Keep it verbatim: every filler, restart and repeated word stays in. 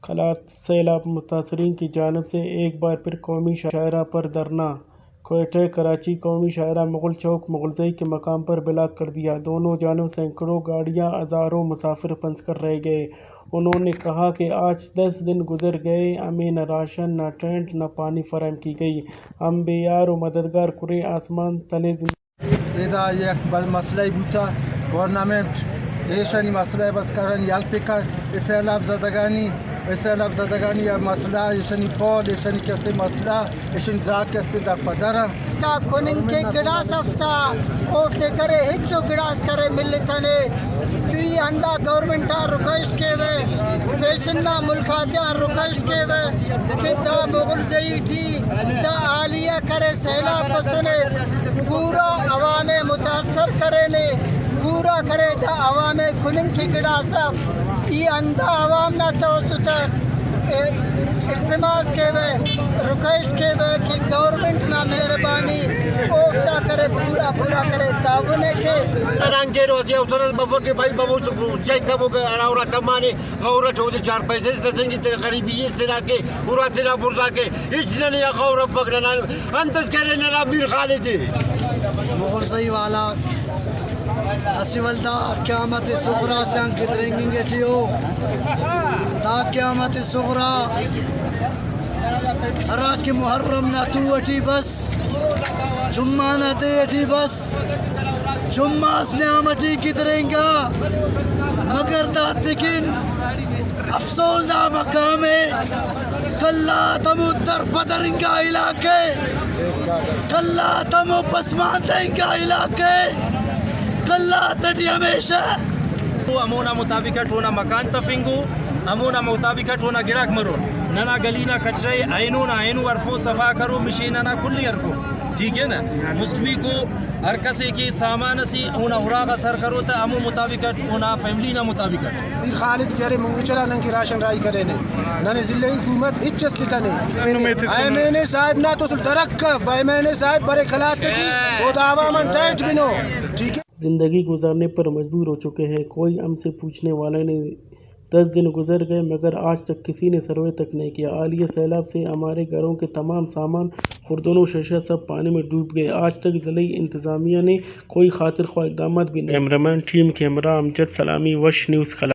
قلات۔ سیلاب متاثرین کی جانب سے ایک بار پھر قومی شاہراہ پر دھرنا۔ کوئٹہ، کراچی، قومی شاہراہ مغل چوک مغلزئی کے مقام پر بلاک کر دیا۔ دونوں جانب سینکڑوں گاڑیاں، ہزاروں مسافر پھنس کر رہ گئے۔ انہوں نے کہا کہ آج دس دن گزر گئے، ہمیں نہ راشن، نہ ٹینٹ، نہ پانی فراہم کی گئی۔ ہم بے یار و مددگار کرے آسمان تلے زندہ۔ ادا یک بل مسئلہ بوتا، گورنمنٹ ایشانی مسئلہ بس کرن، ہیلپ کن، اے سیلاب زدگانی، اے سیلاب زدگانی یا مسئلہ، ایشانی پول، ایشانی کستے مسئلہ، ایشانی زاک کستے در پدر ان۔ اسکا کننگ کہ گڑاس افتا، اوفتے کرے ہچو گڑاس کرے ملتنے۔ تو ای ہندا گورنمنٹ آ ریکویسٹ کیوہ، پیشن نا ملک آتیان ریکویسٹ کیوہ کہ دا مغل زئی ٹی دا حالیہ کرے، سیلاب بسنے، پورا عوام ءِ متاثر کرینے، پورا کرے۔ دا عوام ءِ کننگ کہ گڑاس اف، ای ہندا عوام نا توسط اٹ التماس کیوہ، ریکویسٹ کیوہ کہ گورنمنٹ نا مہربانی اوفتا کرے، پورا پورا کرے، تعاون ءِ کے۔ رنگ کیرو اسہ افسر اس بفک کہ بھائی ببو تو چیک کبو کہ ہرا ہرا کمانے، غور اٹ اودے چار پیسے اس رسینگی، تینا غریبی اس تینا کے، ارا تینا برزا کے، ہچ ننے آ غور افک۔ ننا انت اس کرے ننا میر خالد ءِ۔ مغل زئی والا اسہ ولدا قیامت صغریٰ سے آن گدرینگنگ ٹی ءُ۔ دا قیامت صغریٰ ہرا کہ محرم نا تو ٹی بس، جمعہ نا دے ٹی بس، جمعہ اس نیام ٹی گدرینگا، مگر داتیکن افسوس نا مقام ءِ۔ قلات ہمو درپدر انگا علاقہ ءِ، قلات ہمو پسماندہ انگا علاقہ ءِ، قلات ٹی ہمیشہ۔ او ہمونا مطابق اٹ اونا مکان تفنگو، ہمونا مطابق اٹ اونا گڑاک مرور۔ ننا گلی نا کچرہ ءِ اینو نا اینو ہرفو، صفا کرو، مشین ئنا کل ئے ہرفو، ٹھیک ہے نا؟ مسٹمیکو ہر کسے کہ سامان اسے اونا اراغا سر کرو تہ ہمو مطابق اٹ اونا فیملی نا مطابق اٹ۔ میر خالد کہ ارے مونگچل آ نن کہ راشن راہی کرینے، ننے ضلعی حکومت ہچ اس تتنے۔ ایم این اے صاحب نا تو اسل درک اف، ایم این اے صاحب برے قلات ٹی، او دا عوام آن ٹائٹ بنو، ٹھیک ہے۔ زندگی گزارنے پر مجبور ہو چکے ہیں، کوئی ہم سے پوچھنے والا نہیں۔ دس دن گزر گئے مگر آج تک کسی نے سروے تک نہیں کیا۔ حالیہ سیلاب سے ہمارے گھروں کے تمام سامان، خوردنوش اشیاء سب پانی میں ڈوب گئے۔ آج تک ضلعی انتظامیہ نے کوئی خاطر خواہ اقدامات بھی نہیں۔ کیمرہ مین ٹیم کے ہمراہ امجد سلامی، وش نیوز، قلات۔